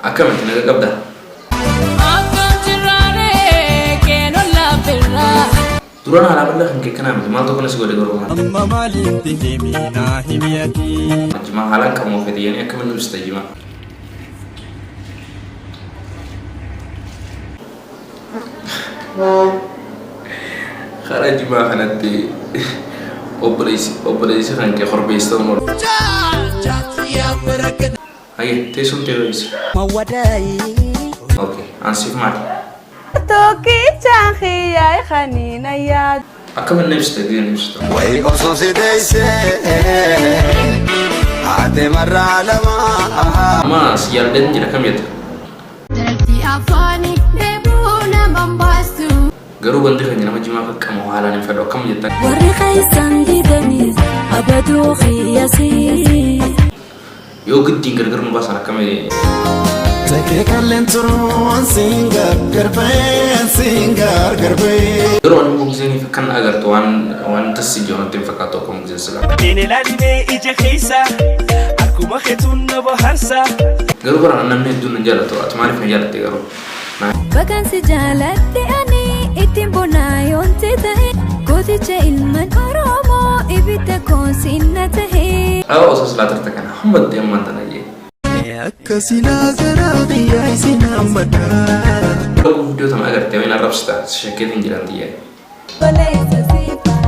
Akkamitti naga qabda? Akkam jirraaree keenon laafirraa. Duraan haalaa bal'aa kan kee kanaa miti maaltu kana si godhe garuu maal? Amma maalitti himi naa himi ati. Jimaa haalaan qabu fedhe yani akkamiin ibsita jimaa? Karaa jimaa kanatti obboleessi obboleessi kan kee korbeessa ta'uu mala. Hayyee teessoon tee eessa? Okay, ansiif maali? Tokkichaan xiyyaa kaniina yaadu. Akkamiin ibsita gizeen ibsita? Wayi osoo si deessee haate marraa lamaa. Amma si yaalleen jira kam jetta? Dalti afaanii deebuu nama baastu. Garuu wanti keenya nama jimaa qaqqamu haalaan hin fedhu akkam jetta? Warri keessan didaniis abaduu kiyyasii. Yoo giddiin gargar nu baasan akkamii? Takee kalleen turuun siin gargar ba'een siin gargar ba'ee. Garuu ani immoo gizeen akkan agartu waan waan tassi jiru natti hin fakkaatu akkuma gizeen sila. Ilaalimee ija keessa akkuma keetuun na bohaarsa. Garuu bara namni hedduun na jaallatu ati maaliif na jaallatte garuu? Bagan si jaaladhe ani ittiin bonaa yoonte ta'e gooticha ilman Oromoo ibidda koonsinna ta'e. Dhaaba osoo silaa turte kana hamma ammaan tana jee. Akka silaa garaa biyyaa isin hammadhaa. Garuu viidiyoo tana agartee waan arrabsita si shakkeetiin jiran xiyyaa. Baleessa siifaa.